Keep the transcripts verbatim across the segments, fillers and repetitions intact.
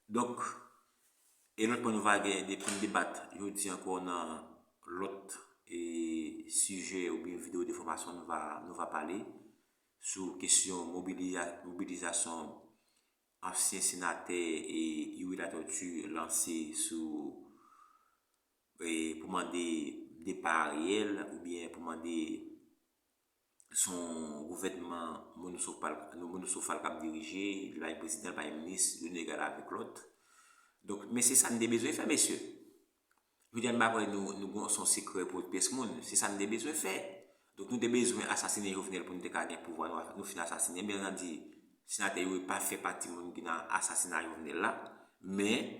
Donk, e lòt pwen nou va gen de, pou n debat jodi ankò nan lòt e, sijè oubyen videyo de fòmasyon nou va, nou va pale sou kesyon mobiliza, mobilizasyon ansyen senatè e Youri Latortue lanse sou e, pou mande depa Ariel oubyen pou mande se yon gouvènman monosofal, monosofal k ap dirije, li pa gen prezidan, li pa gen minis, youn egal avèk lòt. Donk, men se sa n te bezwen fè, mesye. Jodi a, m pa kwè nou, nou gon, se yon sekrè pou pyès moun. Se sa n te bezwen fè. Donk, nou te bezwen asasinen Jovenel pou nou te ka gen pouvwa. Nou, nou fin asasinen. Byen antandi, senatè Youri pa fè pati moun ki nan asasina Jovenel la. Men,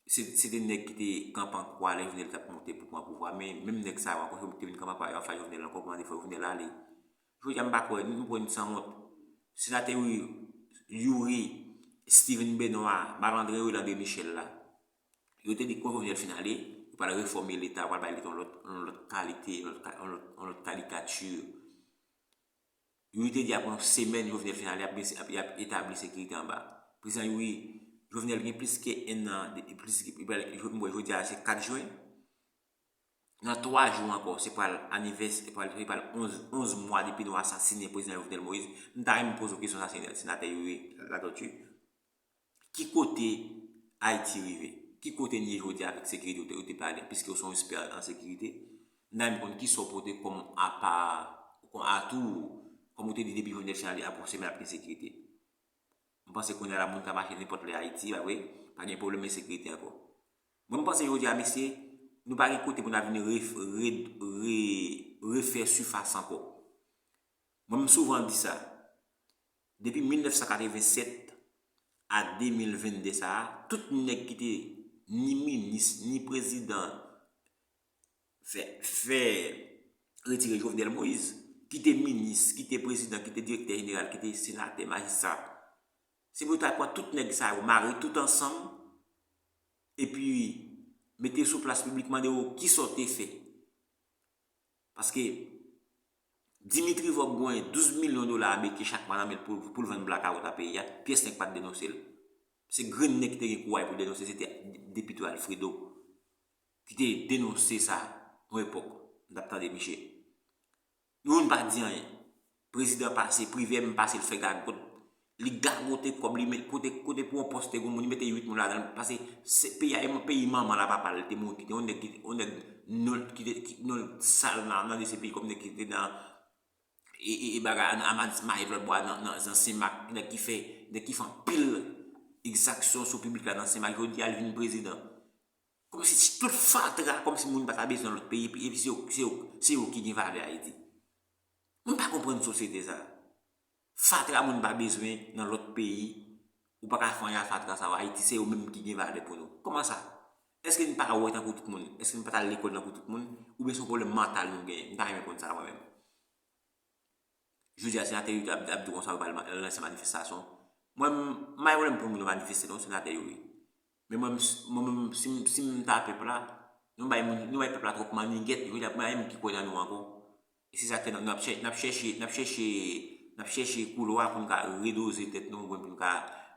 se, se te nèg ki te kanpe an kwa lè Jovenel t ap monte pou pran pouvwa, men menm nèg sa yo ankò, yo te vin kanpe an kwa yo anfas Jovenel ankò pou mande fò Jovenel ale. Jodi a, m pa kwè, nou, nou pran yon sanwont. Senatè Youri, Youri, Steven Benoît, Malandren Youri Landry Michel la, yo te di kon Jovenel fin ale, yo pral refòme Leta, yo pral bay Leta yon lòt, yon lòt kalite, yon lòt, yon lòt, yon lòt karikati. Youri te di apre yon semèn Jovenel fin ale, y ap, y ap, y ap etabli sekirite anba. Prezidan Youri, Jovenel gen plis ke en an, de, plis, li pral, jodi a se kat jen. Nan twa jou ankò, se pral anivès, se pral, se pral onz, onz mwa depi nou asasinen prezidan Jovenel Moïse. M ta renmen poze w kesyon sa, senatè Youri Latortue. Ki kote Ayiti rive? Ki kote n ye jodi a avèk sekirite ou te, ou te pale? Piske ou se yon ekspè an sekirite, m ta renmen konn kisa w pote kòm apa, kòm atou, kòm ou te di depi Jovenel fin ale, apre yon semèn ap gen sekirite. M panse kounye a la moun ka mache nenpòt lè Ayiti, pa vre? Pa gen pwoblèm ensekirite ankò. Mwen, m panse jodi a, mesye, nou pa gen kote pou n ap vin re, re, re, refè sifas ankò. Mwen, m souvan di sa. Depi mil nèf san katreven sèt a de mil venn de sa a, tout nèg ki te ni minis, ni prezidan, fè, fè retire Jovenel Moïse, ki te minis, ki te prezidan, ki te direktè jeneral, ki te senatè, majistra. Se pou yo ta pran tout nèg sa yo, mare tout ansanm, epi mete yo sou plas piblik, mande yo kisa w te fè. Paske Dimitri Vorbe gen douz milyon dola ameriken chak mwa nan men l pou, pou l vann blakawout a peyi a, pyès nèg pa t denonse l. Se grenn nèg ki te gen kouraj pou l denonse, se te depite Alfredo ki te denonse sa yon epòk. M t ap tande misye. Youn pa di anyen. Prezidan pase, Privè menm pase, l fè gagot. Li gagote kòb li, met kote, kote pou yon pòs te gen moun, li mete uit moun ladan l. Paske se, peyi a, e peyi manman l a papa l te mouri, kite yon nèg, kite yon nèg, non, kite, kite non sal nan, nan de se peyi kòm nèg ki te nan, e, e, e bagay, nan Amadis Mahe, lòt bò a, nan, nan, nan Senmak, nèg ki fè, nèg ki fè anpil egzaksyon sou piblik la nan Senmak, jodi a, l vin prezidan. Kòmsi tout fatra, kòmsi moun pa ta bezwen nan lòt peyi, epi, epi se yo, se yo, se yo ki gen valè Ayiti. Mwen pa konprann sosyete sa. Fatra moun pa bezwen nan lòt peyi, ou pa ka fè anyen a fatra sa yo. Ayiti, se yo menm ki gen valè pou nou. Kòman sa? Èske n pa wè tankou tout moun? Èske n pa t al lekòl tankou tout moun? Oubyen se yon pwoblèm mantal nou genyen? M ta renmen konn sa mwen menm. Jodi a, senatè Youri ap, ap di konsa yo pral ma-, lanse manifestasyon. Mwen, m, m pa gen pwoblèm pou moun yo manifeste non, senatè Youri. Men mwen, m, mwen, mwen, si, m, si m ta pèp la, nou bay moun, nou bay pèp la twòp mannigèt, jodi a, pa gen moun ki kwè nan nou ankò. E se sa k fè n ap, n ap chè-, n ap chèche, n ap chèche, n ap chèche koulwa pou n ka redoze tèt nou, oubyen pou n ka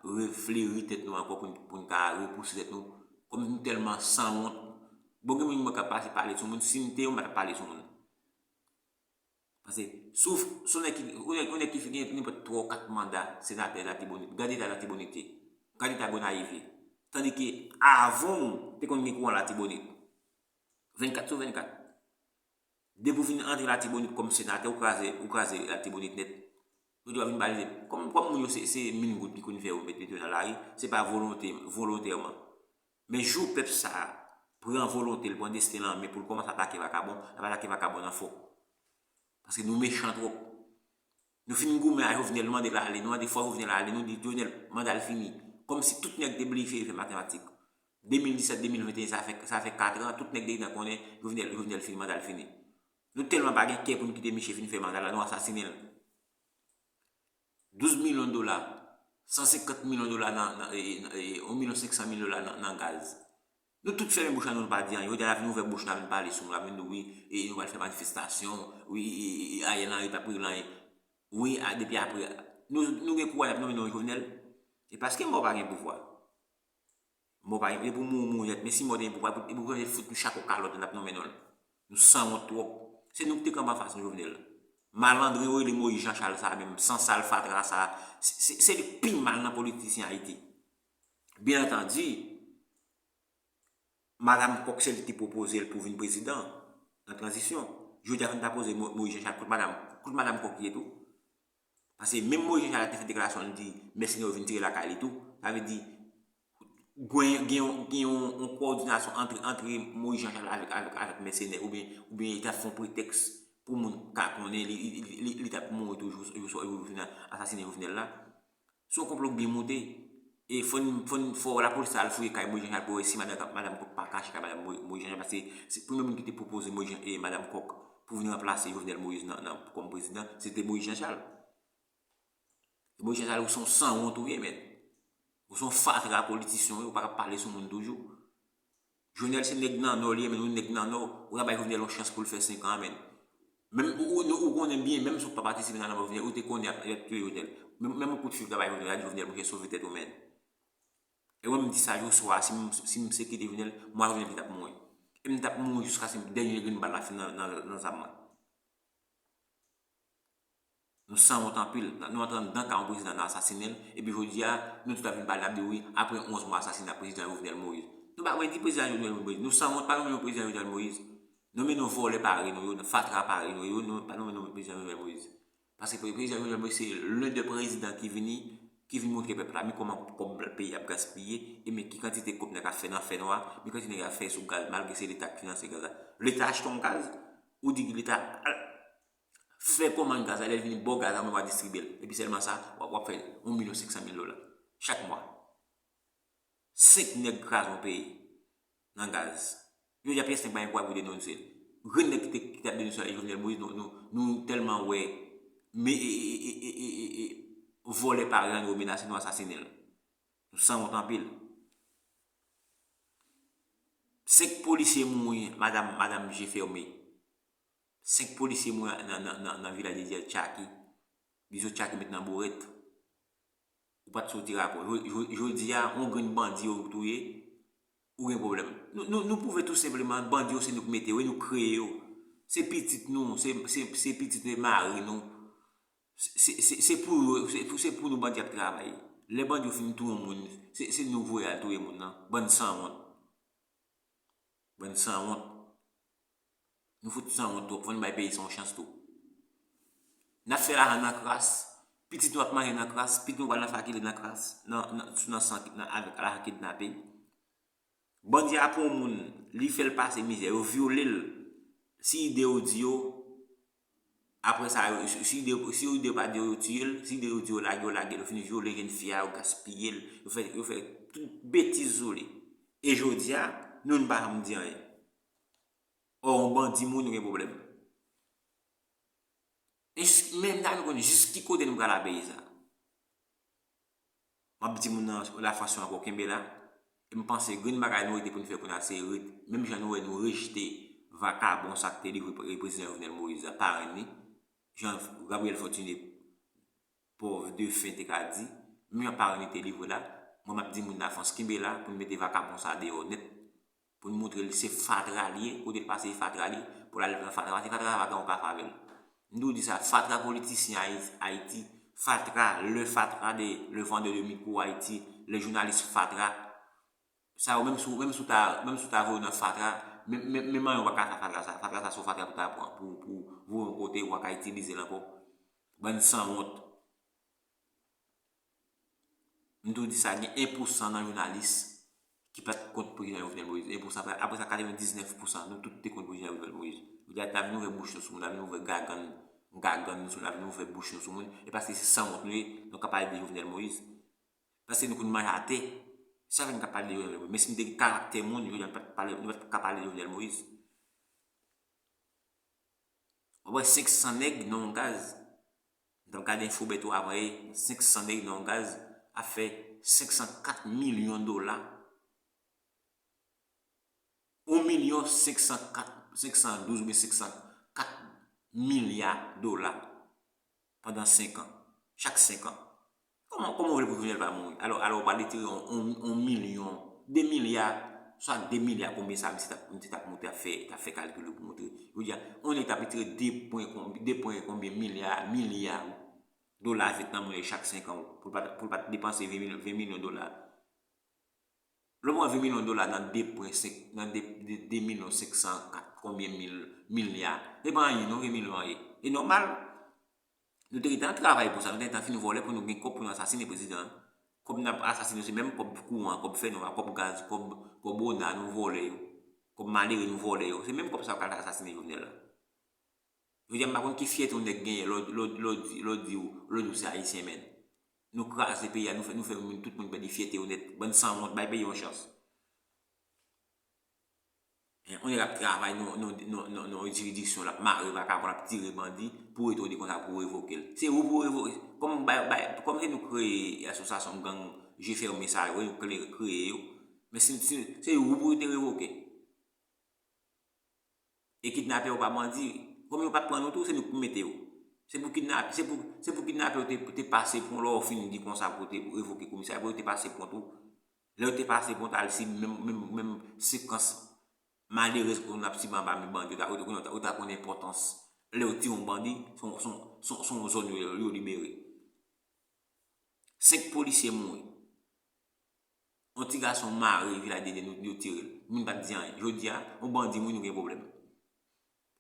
refleri tèt nou ankò, pou n, pou n ka repouse tèt nou. Kòm nou tèlman sanwont. Bon, gen moun mwen k ap pase pale sou moun, si m te yo, m pa t ap pale sou moun. Paske si w, si w nèg ki, ou nèg, ou nèg ki fin gen nenpòt twa ou kat manda senatè Latibonit, gade eta Latibonit ye, gade eta Gonayiv ye. Tandike avan w te konn gen kouran Latibonit. Vennkat sou vennkat. Depi w vin antre Latibonit kòm senatè, ou kraze, ou kraze Latibonit nèt. Jodi a w vin pale de, kòm, kòm moun yo se, se min goud ki konn fè yo met, met yo nan lari, se pa volonte, volontèman. Men jou pèp sa a pran volonte l, pran desten l an men pou l kòmanse atake vakabon, l ap atake vakabon nan fon. Paske nou mechan twòp. Nou fin goumen a Jovenel, nou mande l ale, nou mande fò Jovenel ale, nou di Jovenel, manda l fini. Kòmsi tout nèg te bliye fè matematik. De mil disèt, de mil venteyen, sa fè, sa fè kat an, tout nèg te gentan konnen Jovenel, Jovenel fini, manda l fini. Nou tèlman pa gen kè pou n kite misye fin fè manda l la, nou asasinen l. Douz milyon dola, san senkant milyon dola nan, nan, e, e, e, yon milyon senk san mil dola nan, nan gaz. Nou tout fèmen bouch an nou, nou pa di anyen. Jodi a, n ap vin ouvè bouch nou, n ap vin pale sou moun, n ap vin di wi, e, nou pral fè manifestasyon, wi, e, e, e, Ariel Henry p ap regle anyen. Wi, a, depi apre, nou, nou gen kouraj n ap nonmen non Jovenel. E paske mò pa gen pouvwa. Mò pa, e pou mouri, mouri nèt. Men si mò te pou, pou, pou, pou fout nou chak yon kalòt, n ap nonmen non l. Nou sanwont twòp. Se nou ki te kanpe anfas nou, Jovenel. Malandren yo rele Moïse Jean Charles sa menm, san sal fatra sa. Se, se, se li k pi mal nan politisyen Ayiti. Byen antandi, Madanm Kòk se li ki te pwopoze l pou vin prezidan nan tranzisyon. Jodi a fò n ta poze Mo-, Moïse Jean Charles, kot madanm, kot madanm Kòk ye tou? Paske menm Moïse Jean Charles te fè deklarasyon, li di mèsenè yo vin tire lakay li tou. Sa vle di, gen, gen, yon- gen yon, yon kowòdinasyon antre, antre Moïse Jean Charles avèk, avèk, avèk mèsenè, oubyen, oubyen li t ap fè yon pretèks pou moun ka konnen li, li, li, li, li t ap mouri tou jou, jou, jou, jou fini asasinen Jovenel la. Se yon konplo k byen monte. E fò n, fò n, fò lapolis al fouye kay Moïse Jean Charles pou wè si madanm, madanm Kòk pa kache kay madanm Mo-, Moïse Jean Charles, paske se premye moun ki te pwopoze Moïse Jean, e madanm Kòk pou vin ranplase Jovenel Moïse nan, nan, kòm prezidan, se te Moïse Jean Charles. Moïse Jean Charles, ou se yon sanwont ou ye, men. Ou se yon fatra politisyen, ou pa ka pale sou moun toujou. Jovenel se nèg nan nò li ye, men ou nèg nan nò, ou ta bay Jovenel yon chans pou l fè senk an, men. Menm ou, ou, ou konnen byen, menm si w pa patisipe nan lanmò Jovenel, ou te konnen y ap, y ap touye Jovenel. Menm, menm yon kout fil w ta bay Jovenel, w ta di Jovenel, monchè, sove tèt ou, men. E mwen, m di sa jou swa, si m, si m se kite Jovenel, mwa Jovenel ki t ap mouri. E m t ap mouri jiskaske dènye grenn bal la fin nan, nan, nan zam mwen. Nou sanwont anpil. Nou antre anndan kay yon prezidan, n asasinen l. Epi jodi a, nou tout ap vin pale, n ap di wi, apre onz mwa asasina prezidan Jovenel Moïse. Nou pa mwen di prezidan Jovenel Moïse. Nou sanwont, pa nonmen nou prezidan Jovenel Moïse. Nonmen nou vòlè parèy nou yo, nou fatra parèy nou yo, nou pa nonmen nou prezidan Jovenel Moïse. Paske pre-, prezidan Jovenel Moïse se l'un de prezidan ki vini, ki vin montre pèp la, men kòman kòb peyi ap gaspiye, e men ki kantite kòb nèg ap fè nan fènwa, men kantite nèg ap fè sou gaz, malgre se Leta k finanse gaz la. Leta achte yon gaz, ou di Leta al fè kòmann gaz la, lè l vini ba w gaz la, mwen w a distribye l. Epi sèlman sa, w ap, w ap fè yon milyon senk san mil dola chak mwa. Senk nèg kraze yon peyi nan gaz. Jodi a pyès nèg pa gen kouraj pou denonse l. Grenn nèg ki te, ki t ap denonse Jovenel Moïse, nou, nou, nou tèlman wè, men, e, e, vòlè parèy nou yo menase nou, asasinen l. Nou sanwont anpil. Senk polisye mouri, madanm, madanm je fèmen. Senk polisye mouri nan, nan, nan, nan vilaj de Dyèl Tchaki. Bizo Tchaki met nan bourèt. Ou pa t soti rapò. Jo-, jo-, jodi a, yon grenn bandi yo touye, ou gen pwoblèm. Nou, nou, nou pwouve tou senpleman, bandi yo se nou k mete yo, e nou kreye yo. Se pitit nou, se, se, se pitit nou, e mari nou. Se, se, se, se pou yo, se, se pou nou bandi ap travay. Lè bandi yo fin touye yon moun, se, se nou voye al touye moun nan. Bann sanwont. Bann sanwont. Nou fout sanwont twòp, fò n bay peyi sa yon chans tou. N ap fè lajan nan kras, pitit nou ap manje nan kras, pitit nou pral nan fakile nan kras, nan, nan, sou nan san, nan, avèk lajan kidnape. Bandi a pran yon moun, li fè l pase mizè, yo vyole l. Si ide yo di yo, apre sa, yo, si, si ide, si ide yo pa di yo, yo tiye l, si ide yo di yo lage, yo lage l, yo fin vyole jèn fi a, yo gaspiye l, yo fè, yo fè tout betiz sou li. E jodi a, nou, nou pa janm di anyen. Ò, yon bandi moun, nou gen pwoblèm. E jis, men m ta vle konn jis ki kote nou pral a peyi sa. M ap di moun nan, Lafrans yo ankò, kenbe la. E m panse grenn bagay nou rete pou n fè kounye a se ret, menm jan nou wè nou rejte vakabon sa k te livre pre-, prezidan Jovenel Moïse la, parenn li, jan Gabriel Fortuné, pòv defen te ka di, menm jan parenn li te livre la, mwen m ap di moun Lafrans kenbe la pou n mete vakabon sa deyò nèt, pou n montre l se fatra l ye, kote l pase e fatra l ye, pou l al pran fatra, paske fatra sa pa gen yon paf avè l. M di w di sa, fatra politisyen Ayi-, Ayiti, fatra, le fatra de, le vendeur de micro Ayiti, le jounalis fatra, sa yo, menm si w, menm si w ta, menm si w ta voye yo nan fatra, menm, menm, menm manyen w pa ka fè fatra sa. Fatra sa se yon fatra pou ta pran, pou, pou voye yon kote, ou pa ka itilize l ankò. Bann sanwont. M tou di sa, gen en pousan nan jounalis ki pa t kont prezidan Jovenel Moïse. En pousan, apre sa, katrevendiznèf pousan, nou tout te kont prezidan Jovenel Moïse. Jodi a, n ap vin ouvè bouch nou sou moun, n ap vin ouvè gagann, gagann nou sou, n ap vin ouvè bouch nou sou moun. E paske se sanwont nou ye, nou ka pale de Jovenel Moïse. Paske nou konn manje atè. Sa fè n ka pale de Jovenel Moïse. Men si n te gen karaktè moun, jodi a nou pa t pale, nou pa t ka pale de Jovenel Moïse. W ap wè senk san nèg nan yon gaz. M t ap gade enfo bèto avan yè, senk san nèg nan yon gaz ap fè senk san kat milyon dola. Yon milyon senk san kat, senk san douz oubyen senk san kat milya dola pandan senk an. Chak senk an. Kòman, kòman w vle pou Jovenel pa mouri? Alò, alò, w pral retire yon, yon, yon milyon de milya, swa de milya, konbyen sa misye t ap, misye t ap montre, ap fè, t ap fè kalkil yo pou montre. Jodi a, yon nèg t ap retire de pwen konbyen, de pwen konbyen milya, milya dola vèt nan mwen chak senk an pou l pa t, pou l pa t depanse ven milyon, ven milyon dola. Lè w pran ven milyon dola nan de pwen senk, nan de, de, de milyon senk san kat konbyen mil, milya, se pa anyen non, ven milyon an ye. E nòmal, nou te gentan travay pou sa, nou te gentan fin vòlè pou nou gen kòb pou nou asasinen prezidan an. Kòb n ap asasinen yo se menm kòb kouran, kòb fènwa, kòb gaz, kòb, kòb ona nou vòlè yo. Kòb malere nou vòlè yo. Se menm kòb sa yo k al asasinen Jovenel la. Jodi a m pa konn ki fyète yon nèg genyen lè w, lè w, lè w di, lè w di w, lè w di w se ayisyen menm. Nou kraze peyi a, nou fè, nou fè moun, tout moun pèdi fyète yo nèt. Bann sanwont, bay peyi yon chans. Yon nèg ap travay nan, nan, nan, nan, nan jiridiksyon, l ap mare vakabon, l ap tire bandi, pou w etone konsa pou w revoke l. Se ou pou w revoke. Kòm bay, bay, kòm se nou kreye asosyasyon gang je fèmen sa yo, nou kreye, kreye yo. Men si, si, se ou pou yo te revoke. E kidnapè yo pa bandi. Kòm yo pa t pran nou tou, se nou k pou mete yo. Se pou kidnap, se pou, se pou kidnapè yo te, te pase pon lè w fin di konsa pou te revoke komisè, pou yo te pase pon tou. Lè yo te pase pon, t al sibi menm, menm, menm sekans malerèz pou nou ap sibi anba men bandi yo, ta, ou ta, ou ta konn enpòtans. Lè yo tiye yon bandi, se yon, se yon, se yon, se yon zòn yo, yo libere. Senk polisye mouri. Yon ti gason mare vilaj de Dye, nou, yo tire l. Moun pa t di anyen. Jodi a, yon bandi mouri, nou gen pwoblèm.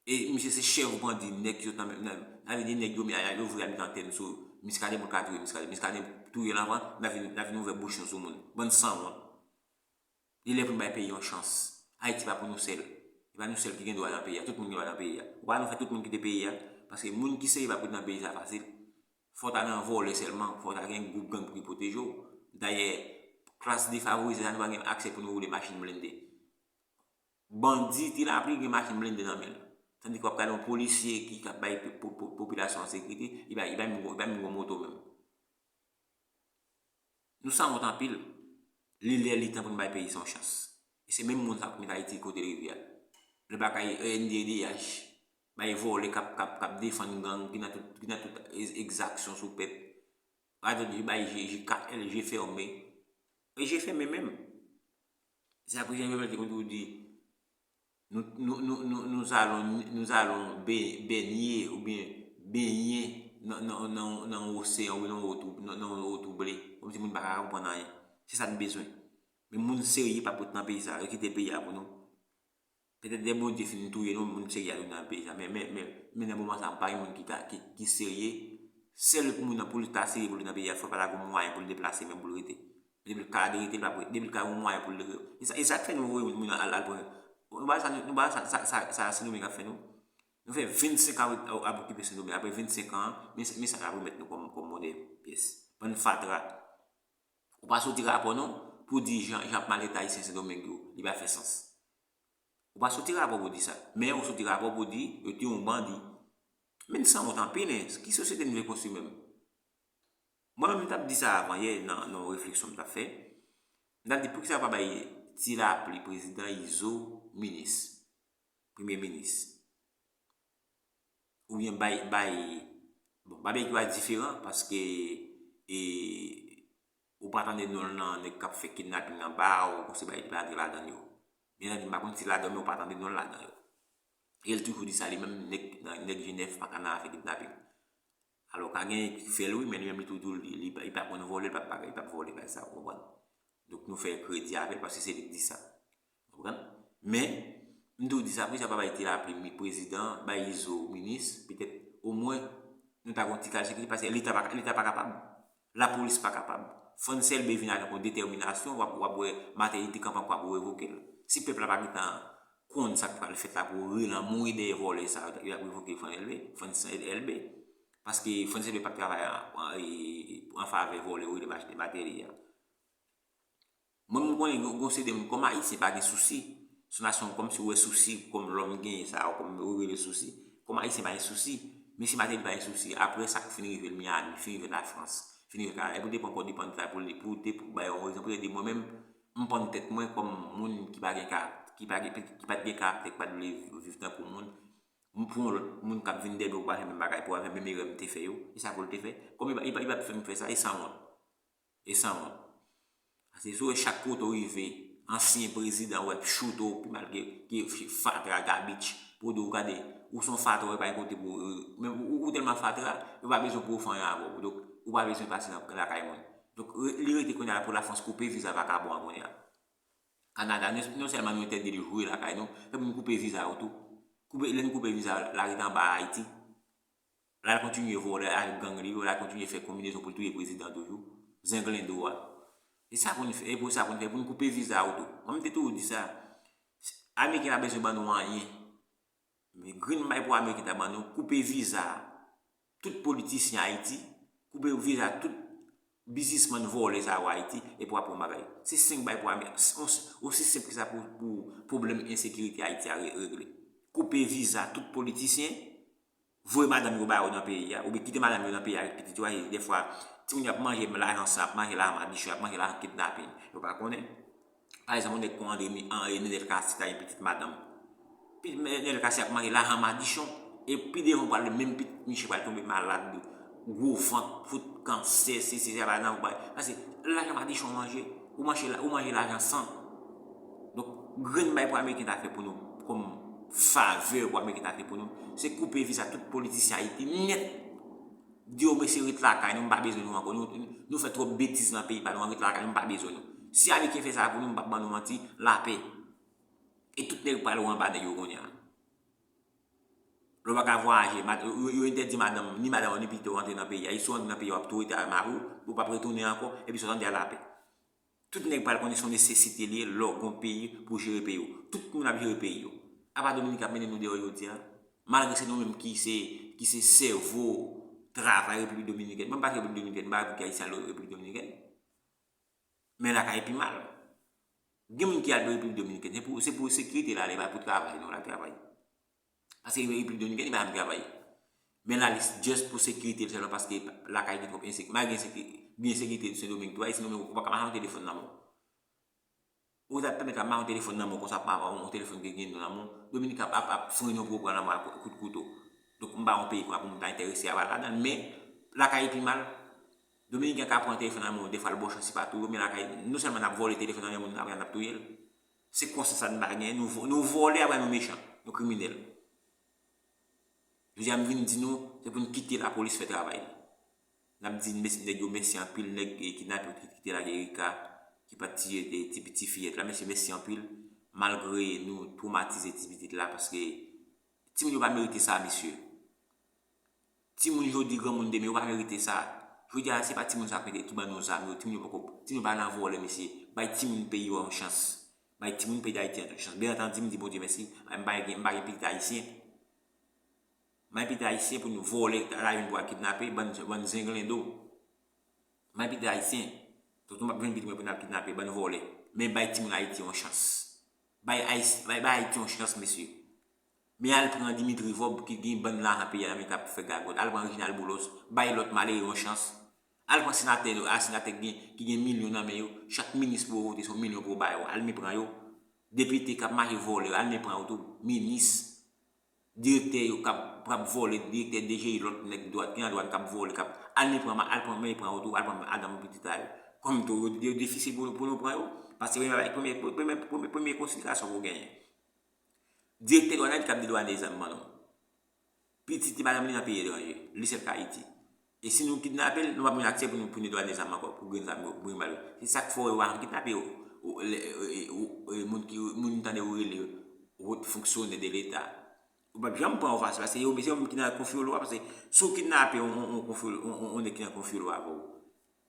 E misye se chèf bandi, nèg yo nan, nan, sa vle di nèg yo, yo voye abitan tèn sou Muscadin pou l ka touye Muscadin. Muscadin touye l anvan, n ap vin, n ap vin ouvè bouch nou sou moun. Bann sanwont. Li lè pou nou bay peyi yon chans. Ayiti pa pou nou sèl. E pa nou sèl ki gen dwa nan peyi a. Tout moun gen dwa nan peyi a. Ou pa nou fè tout moun kite peyi a. Paske moun ki serye pa pou nan peyi sa fasil. Fò w ta nan vòlè sèlman. Fò w ta gen gwoup gang pou ki pwoteje w. Dayè, klas defavorize sa, nou pa gen aksè pou nou woule machin blende. Bandi Ti Lapli gen machin blende nan men l. Tandike w ap gade yon polisye ki, k ap bay po-, po-, popilasyon an sekirite, li pa, li pa menm, li pa menm gon moto menm. Nou sanwont anpil. Li lè, li tan pou nou bay peyi sa yon chans. E se menm moun sa k met Ayiti kote l rive a. Le bagay E N D D H, bay vòlè k ap, k ap, k ap defann gang, ki nan tout, ki nan tout egzaksyon sou pèp. Radyo di bay je, je ka, je fèmen. E je fèmen menm. Se sa prezidan Jovenel te konn toujou di, nous, nous, nous, nous, nous allons, nous allons be-, baigner oubyen benyen nan, nan, nan, nan yon oseyan oubyen nan yon wotwou, nan, nan yon wotwou ble. Kòmsi moun pa ka konprann anyen. Se sa n bezwen. Men moun serye p ap ret nan peyi sa. Yo kite peyi a pou nou. Petèt lè Bondye fin touye nou, moun serye a tounen nan peyi sa. Men, men, men, men nan moman sa, pa gen moun ki ka, ki, ki serye. Sèl moun nan pou l ta serye pou l nan peyi a, fò pa ta gen mwayen pou l deplase, men pou l rete. Depi l ka rete, l p ap rete. Depi l ka gen mwayen pou l rete. E sa, e sa k fè nou voye moun al, al pran. Nou pa sa, nou pa sa, sa, sa, sa Sendomeng ap fè nou. Nou fè vennsenk an ap okipe Sendomeng. Apre vennsenk an, men, men sa l ap remèt nou kòm, kòm mòde pyès. Bann fatra. Ou pa soti rapò non, pou di jan, jan ap maltrete Ayisyen Sendomeng yo, li pa fè sans. Ou pa soti rapò pou di sa. Men ou soti rapò pou di, yo te yon bandi. Men n sanwont anpil, en. Ki sosyete n vle konstwi menm? Mwen menm, m t ap di sa avan yè, nan, nan yon refleksyon m t ap fè. M t ap di, poukisa yo pa bay Ti Lapli prezidan, Izo minis, premye minis? Oubyen bay, bay, bon, bay bagay yo a diferan, paske, e, ou pa tande non l nan nèg k ap fè kidnaping nan ba a, ou konsi bay li pa antre ladan yo. Byen antandi, m pa konn si ladan, men ou pa tande non l ladan yo. E l toujou di sa li menm, nèg, nèg Jenèf pa ka nan afè kidnaping. Alò, ka genyen ki fè l wi, men li menm li toujou, li, li, li pa konn vòlè, li p ap, li p ap vòlè bagay sa, ou konprann? Donk, nou fè kredi avè l, paske se li k di sa. Konprann? Men, m toujou di sa, poukisa pa bay Ti Lapli prezidan, bay Izo minis, petèt, omwen, nou ta gon ti kal sekirite, paske Leta pa, Leta pa kapab. Lapolis pa kapab. Frantz Elbé vin avèk yon detèminasyon, w ap, w ap wè Martelly te kanpe ankò pou revoke l. Si pèp la pa gentan konn sa k pral fèt la pou rele anmwe dèyè vòlè sa yo, yo ap revoke Frantz Elbé, Frantz Elbé. Paske Frantz Elbé p ap travay an, an, e, an favè vòlè yo rele Martelly a. Mwen, m konnen gon, gon seri de moun, kòm Ayisyen pa gen sousi. Se yon nasyon kòmsi ou wè sousi, kòm lòm genyen sa, kòm yo rele sousi. Kòm Ayisyen pa gen sousi. Mesye Martelly pa gen sousi. Apre sa k fin rive l Miami, fin rive l Lafrans, fin rive l Kanada, pou te pran kò depann sa pou li, pou te, pou bay yon rezon, pou te di mwen menm, m pann tèt mwen kòm moun ki pa gen ka, ki pa gen, ki pa t gen karaktè, ki pa t vle viv tankou moun. M pou yon lòt moun k ap vin dèyè m, pou al fè menm bagay, pou al fè menm erè m te fè yo. E sa pou l te fè. Kòm li pa, li pa, li pa t fè m fè sa, e sanwont. E sanwont. Paske si w wè chak kote w rive, ansyen prezidan, w ap choute w pi mal ke, ke fatra, gabich, pou di w gade, ou se yon fatra, ou pa gen kote pou, men ou, ou tèlman fatra, yo pa bezwen pou yo fè anyen avè w. Donk, ou pa bezwen pase nan lakay moun. Donk, li rete kounye a pou Lafrans koupe viza vakabon an kounye a. Kanada, non sèlman nou entèdi li jwe lakay nou, men pou nou koupe viza yo tou. Koupe, lè nou koupe viza, l a rete anba Ayiti. L al kontinye vòlè avèk gang li yo, l al kontinye fè konbinezon pou l touye prezidan toujou. Zenglendo a. E sa pou n fè, e pou sa pou n fè, pou n koupe viza yo tou. Mwen, m te toujou di sa. Ameriken pa bezwen ban nou anyen. Men grenn bay pou Ameriken ta ban nou, koupe viza tout politisyen Ayiti, koupe viza tout biznismann vòlè sa yo Ayiti, epi w ap pran bagay. Se senk bay pou Ameriken. Osi senp ke sa pou, pou pwoblèm ensekirite Ayiti a regle. Koupe viza tout politisyen, voye madanm yo ba yo nan peyi a, oubyen kite madanm yo nan peyi a avèk pitit yo a, e dèfwa, timoun yo ap manje lajan san, ap manje lajan madichon, ap manje lajan kidnapin. Yo pa konnen. Pa egzanp, yon nèg kon Andre, Nenel Cassy ta gen pitit madanm. Nenel Cassy ap manje lajan madichon, e pi devan pral menm pitit misye pral tonbe malad, gwo vant, fout kansè, sesi, sela, nan ou bay. Paske lajan madichon manje, ou manje, ou manje lajan san. Donk, grenn bay pou Ameriken ta fè pou nou, kòm favè pou Ameriken ta fè pou nou, se koupe viza tout politisyen Ayiti nèt. Di yo, mesye, ret lakay nou, m pa bezwen nou ankò. Nou, nou fè twòp betiz nan peyi pa nou, ret lakay nou, m pa bezwen nou. Si Ameriken fè sa pou nou, m p ap ban nou manti, lapè. E tout nèg pral ou anba nèg yo kounye a. Lè w pa ka vwayaje, yo entèdi madanm, ni madanm ni pitit yo rantre nan peyi a. E si w rantre nan peyi a, w ap tou rete avè mari w, ou p ap retounen ankò, epi sa w tande a lapè. Tout nèg pral konnen se yon nesesite li ye lè w gen yon peyi pou w jere peyi w. Tout moun ap jere peyi yo. Apa Dominik ap mennen nou deyò jodi a? Malgre se nou menm ki se, ki se sèvo travay Repiblik Dominikèn. Mwen m pa Repiblik Dominikèn, m pa Repiblik Ayisyen al Repiblik Dominikèn. Men lakay pi mal. Gen moun ki al Repiblik Dominikèn, se pou, se pou sekirite l ale, pa pou travay non, l al travay. Paske Repiblik Dominikèn, li pa janm travay. Men l ale just pou sekirite l sèlman, paske lakay gen twòp ensekirite. Malgre gen sekirite Sendomeng tou, Sendomeng ou pa ka mache yon telefòn nan men w. Ou ta pèmèt w ap mache yon telefòn nan men w konsa, pa yon telefòn ki gen non nan men w. Dominik ap, ap, ap frennen w pou w pran nan men w ak kout kouto. Donk, m pa yon peyi konsa pou m ta enterese avè l ladan l, men lakay pi mal. Dominiken ka pran telefòn nan men w, defwa l ba w chans, se pa tou yo, men lakay, non sèlman n ap vòlè telefòn nan men moun nan, apre n ap touye l. Se konsa sa n pa genyen, nou, nou vòlè, apre nou mechan, nou kriminèl. Jodi a m vin di nou, se pou n kite lapolis fè travay li. N ap di nèg yo mèsi anpil, nèg, eh, kidnapè yo ki te lage Erika, ki pa t tiye, eh, ti, ti fiyèt la, mesye, mèsi anpil. Malgre nou twomatize ti pitit la, paske timoun yo pa merite sa, mesye. Timoun jodi, granmoun demen, yo pa merite sa. Jodi a, se pa timoun sa ki ban nou zam yo, timoun yo poko, timoun pa nan vòlè, mesye. Bay timoun peyi yo yon chans. Bay timoun peyi Dayiti an yon chans. Byen antandi, m di Bondye mèsi, m pa gen, m pa gen pitit ayisyen. M pa gen pitit ayisyen pou nou vòlè, ta vin pou al kidnape, bann, bann zenglendo. M pa gen pitit ayisyen. Tonton p ap jwenn pitit mwen pou n al kidnape, bann vòlè. Men bay timoun Ayiti yon chans. Bay Ayis-, bay, bay Ayiti yon chans, mesye. Men al pran Dimitri Vorbe ki gen bann lajan peyi a nan men k ap fè gagòt. Al pran Reginald Boulos. Bay lòt malere yon chans. Al pran senatè yo, a senatè ki gen, ki gen milyon nan men yo. Chak minis pou yo vote, se yon milyon pou yo ba yo. Al men pran yo. Depite k ap mache vòlè, al men pran yo tou. Minis. Direktè yo k ap, k ap vòlè, direktè D G I, lòt nèg dwat, ki nan dwat k ap vòlè, k ap, al men pran, al pran, men pran yo tou, al pran madanm pitit a yo. Kòm tou, yo, yo difisil pou, pou nou pran yo. Paske premye, premye, premye, premye, premye konsiderasyon pou genyen. Direktè dwàn nan ki ap dedwane zam ban nou. Pitit li, madanm li nan peyi etranje. Li sèl k Ayiti. E si nou kidnape l, nou p ap jwenn aksè pou nou, pou nou dedwane zam ankò, pou grenn zam yo, pou grenn bal yo. Se sa k fè yo pa janm kidnape yo. Ou, lè, e, e, ou, e, moun ki, moun tande yo rele yo, wot fonksyonè de leta. Ou p ap janm pran yo fasil, paske yo, se yo menm ki nan konfyolo a, paske si w kidnape yon, yon, yon konfyolo, yon, yon, yon nèg ki nan konfyolo avè w,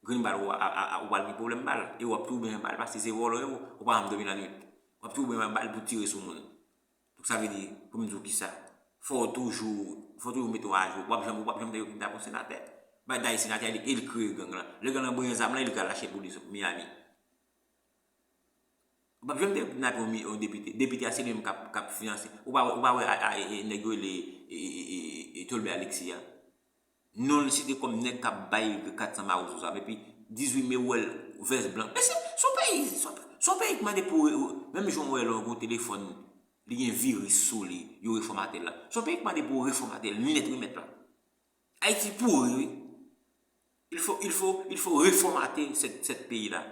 grenn bal ou a, a, a, ou pral gen pwoblèm bal. E w ap toujou bezwen bal, paske se vòlò yo, ou pa janm dòmi lannwit. W ap toujou bezwen bal pou tire sou moun. Donk, sa vle di, pou m di w kisa, fò w toujou, fò w toujou mete w ajou. W ap janm, w ap janm tande yo kidnape yon senatè. Bay day senatè, e li, e li kreye gang lan. Lè gang lan benyen zam lan, e li ka lache l pou li sot Miami. W ap janm tande yo kidnape yon mi-, yon depite. Depite a, se li menm k ap, k ap finanse. Ou pa wè, ou pa wè a, a, e, e, nèg yo rele, e, e, e, e, e, Tolbè Alexis a. Non l site kòm nèg k ap bay kat san mawozo zam. Epi dizuit me, ou wè l vès blan. Men se, se yon peyi, se yon, se yon peyi k mande pou, menm jan w wè lè w gen yon telefòn, li gen viris sou li, yo refòmate l la. Se yon peyi k mande pou yo refòmate l nèt remèt la. Ayiti pouri, wi. Il faut, il faut, il faut reformater cette, cette pays-là.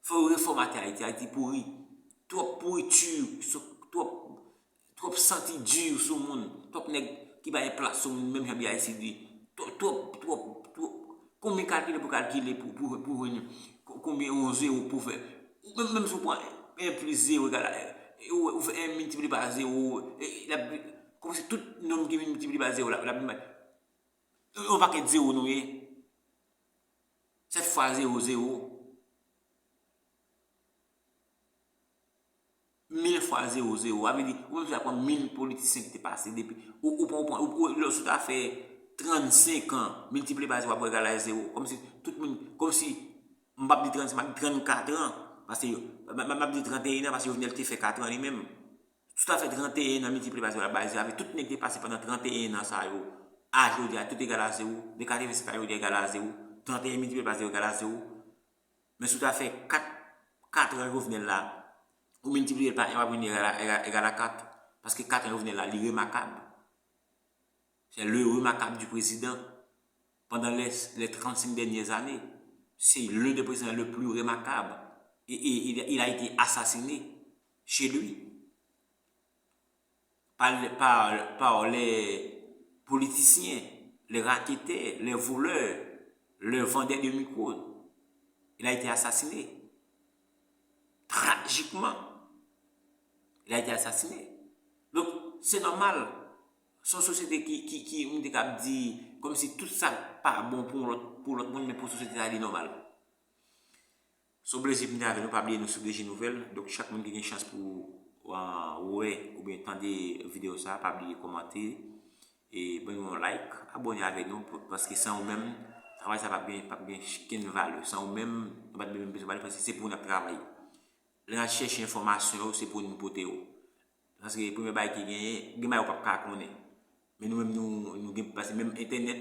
Fò yo refòmate Ayiti. Ayiti pouri. Twòp pouriti, twòp, twòp santi di sou moun. Twòp nèg ki pa gen plas sou moun, menm jan B I C di. Twòp, twòp, twòp, twòp. Konbyen kalkile pou kalkile pou, pou, pou jwenn konbyen yon zewo pou fè. Menm, menm si w pran en plis zewo egal a, ou, ou fè en miltipliye pa zewo, e, l ap, kòmsi tout nonm ki vin miltipliye pa zewo, l ap, l ap vin bay yon pakèt zewo nou ye. Sèt fwa zewo, zewo. Mil fwa zewo, zewo. Sa vle di, ou menm si w ta pran mil politisyen ki te pase depi, ou, ou pran, ou pran, ou, ou, lè w ta fè trannsenk an, miltipliye pa zewo, w ap wè egal a zewo. Kòmsi tout moun, kòmsi, m p ap di trannsenk, m ap di trannkat an. Paske, m, m, m ap di tranteyen an, paske Jovenel te fè kat an li menm. Si w ta fè tranteyen an miltipliye pa zewo, l ap bay zewo. Avèk tout nèg ki te pase pandan tranteyen an sa yo, a jodi a, tout egal a zewo. De katrevensenk a jodi a egal a zewo. Tranteyen miltipliye pa zewo egal a zewo. Men si w ta fè kat, kat an Jovenel la, ou miltipliye l pa en, w ap vin egal a, egal, egal a kat. Paske kat an Jovenel la, li remakab. C'est le remarquable du président pendant les, les trente-cinq dernières années. C'est l'un des présidents le plus remarquable. Et, et il, il a été assassiné chez lui par, par, par les politiciens, les raketè, les voleurs, les vendeurs de micros. Il a été assassiné. Tragiquement. Il a été assassiné. Donk, se nòmal. Se yon sosyete ki, ki, ki, m te kab di, kòmsi tout sa pa bon pou lòt, pou lòt moun, men pou sosyete a, li nòmal. Se yon plezi pou m te avè nou, pa bliye nou sou D J Nouvèl. Donk, chak moun ki gen chans pou, ah, wè oubyen tande videyo sa, pa bliye kòmante, e ban nou yon like, abòne avè nou, pou, paske san ou menm, travay sa p ap gen, p ap gen kenn valè. San ou menm, nou pa t menm bezwen pale, paske se pou nou n ap travay. Lè n al chèche enfòmasyon yo, se pou nou pote yo. Paske premye bagay ki genyen, gen bagay ou p ap ka konnen. Men nou menm, nou, nou gen, paske menm entènèt,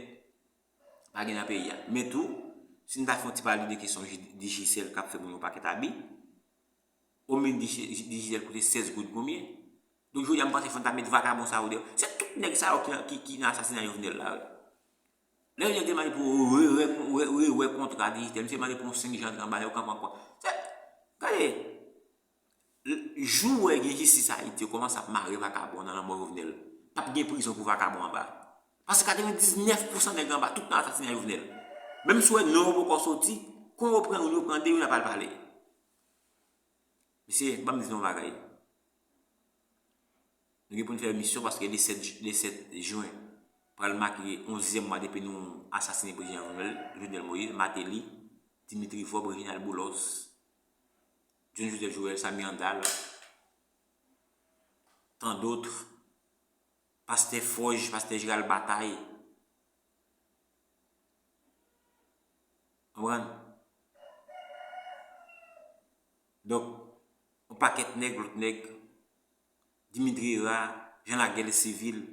pa gen nan peyi a. Men tou, si n ta fè yon ti pale de kesyon Digicel k ap fè moun yon pakèt abi, yon min Digi-, Digicel koute sèz goud konbyen? Donk, jodi a, m panse fò n ta met vakabon sa yo deyò. Se tout nèg sa yo ki, ki, ki nan asasina Jovenel la, wi. Lè Jovenel te mande pou rewè, rewè, rewè kontra Digicel, misye mande pou yon senk jan anba, yo kanpe ankò. Se, gade, jou w wè gen jistis Ayiti, yo kòmanse ap mare vakabon nan lanmò Jovenel. P ap gen prizon pou vakabon anba. Paske katrevendiznèf pousan nèg anba, tout nan asasina Jovenel. Menm si w wè non yo poko soti, kon yo pran youn, yo pran de, youn ap al pale. Mesye, ban m di nou yon bagay. Nou gen pou n fè emisyon paske le sèt, le sèt jen pral make onzyèm mwa depi nou asasinen prezidan Jovenel, Jovenel Moïse, Martelly, Dimitri Vorbe, Reginald Boulos, John Joseph Joël, Samy Handal, tant d'autres, pastè Forge, pastè Gérald Bataille. Konprann? Donk, yon pakèt nèg, lòt nèg, Dimitri Hérard, jan lagè sivil,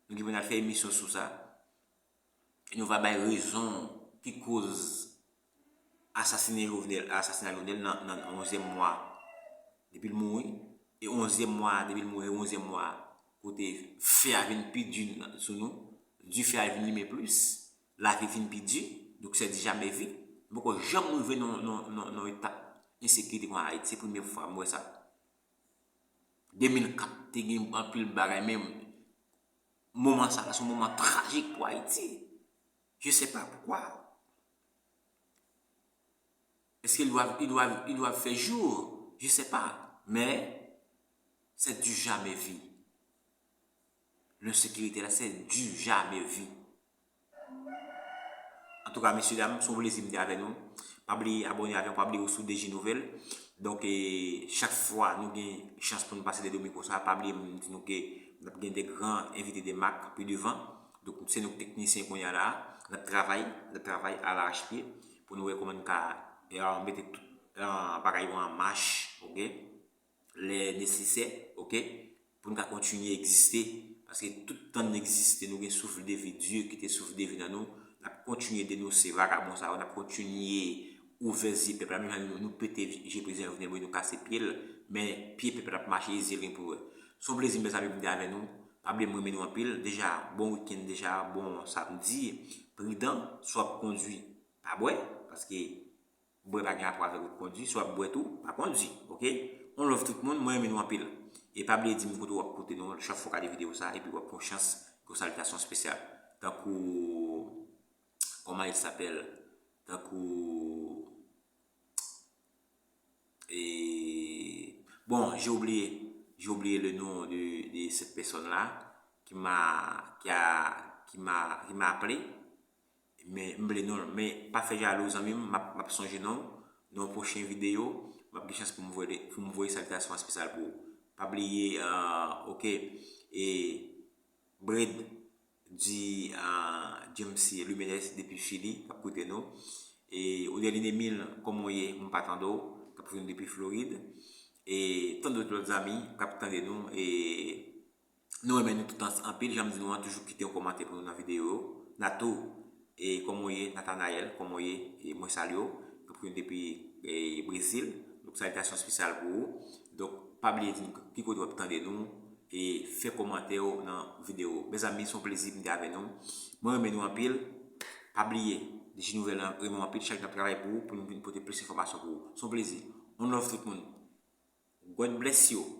nou gen pou n al fè emisyon sou sa. E nou va bay rezon ki koz asasinen Jovenel, asasina Jovenel nan, nan onzyèm mwa depi l mouri, e onzyèm mwa depi l mouri, e onzyèm mwa kote fè a vin pi di sou nou, dife a vin limen plis, lavi vin pi di, donk se di jamè vi. Nou poko janm rive nan, nan, nan, nan etap ensekirite kon Ayiti, se premye fwa m wè sa. De mil kat te gen anpil bagay, men moman sa la, se yon moman trajik pou Ayiti. Je sais pas pourquoi. Est-ce qu'ils doivent, ils doivent, ils doivent faire jour? Je sais pas. Mais c'est du jamais vu. L'insécurité là, c'est du jamais vu. Antouka, mesye dam, se yon plezi m te avè nou. Pa bliye abòne avè m, pa bliye ou sou D J Nouvèl. Donk, e, chak fwa nou gen chans pou nou pase de domiko sa, pa bliye m di nou ke n ap gen de gran envite de mak pi devan. Donk, se nou k teknisyen kounye a la, n ap travay, n ap travay alachpye pou nou wè kòman n ka, e, mete tout, e, bagay yo an mach, oke? Lè nesesè, oke, pou n ka kontinye egziste, paske tout tan n egziste, nou gen souf de vi, Dye kite souf de vi nan nou, n ap kontinye denonse vakabon sa yo, n ap kontinye ouvè zye pèp la, menm jan nou, nou pete je prezidan Jovenel Moïse, nou kase pye l, men pye pèp la ap mache, e zye l gen pou l wè. Se yon plezi, mezanmi, pou m te avè nou. Pa bliye m renmen nou anpil. Deja, bon wikenn, deja, bon samdi. Pridan, si w ap kondwi, pa bwè, paske Bwè pa gen rapò avèk ou kondwi, si w ap bwè tou, pa kondwi, oke? On love tout moun, mwen renmen nou anpil. E pa bliye di m kote w ap koute nou, chak fwa w gade videyo sa, epi w ap pran chans pou salitasyon espesyal. Tankou, comment il s'appelle? Tankou, e, bon, j'ai oublié, j'ai oublié le nom de, de cette personne-là qui m'a, qui a, qui m'a, qui m'a appelé. Men m vle non l. Men pa fè jalou, zanmi m, m ap, m ap sonje non w. Nan yon pwochen videyo, m ap gen chans pou m voye, pou m voye salitasyon espesyal pou ou. Pa bliye, euh, oke, e Bred di, euh, James Lumenes depi Chili, k ap koute nou. E Odeline Emile, kòman w ye? M pa tande w, k ap koute nou depi Florid. E tann dòt lòt zanmi k ap tande nou. E Nou renmen nou tout an-, anpil, jan m di nou an, toujou kite yon kòmantè pou nou nan videyo yo. Nato, e kòman w ye? Nathanael, kòman w ye? E mwen salye w. K ap koute nou depi, e, Brezil. Donk, salitasyon espesyal pou ou. Donk, pa bliye di nou ki kote w ap tande nou. E fè kòmantè w nan videyo. Mezanmi, se yon plezi pou m te avè nou. Mwen renmen nou anpil. Pa bliye, D J Nouvèl lan renmen w anpil. Chak jou n ap travay pou ou, pou nou vin pote plis enfòmasyon pou ou. Se yon plezi. On love tout moun. God bless you.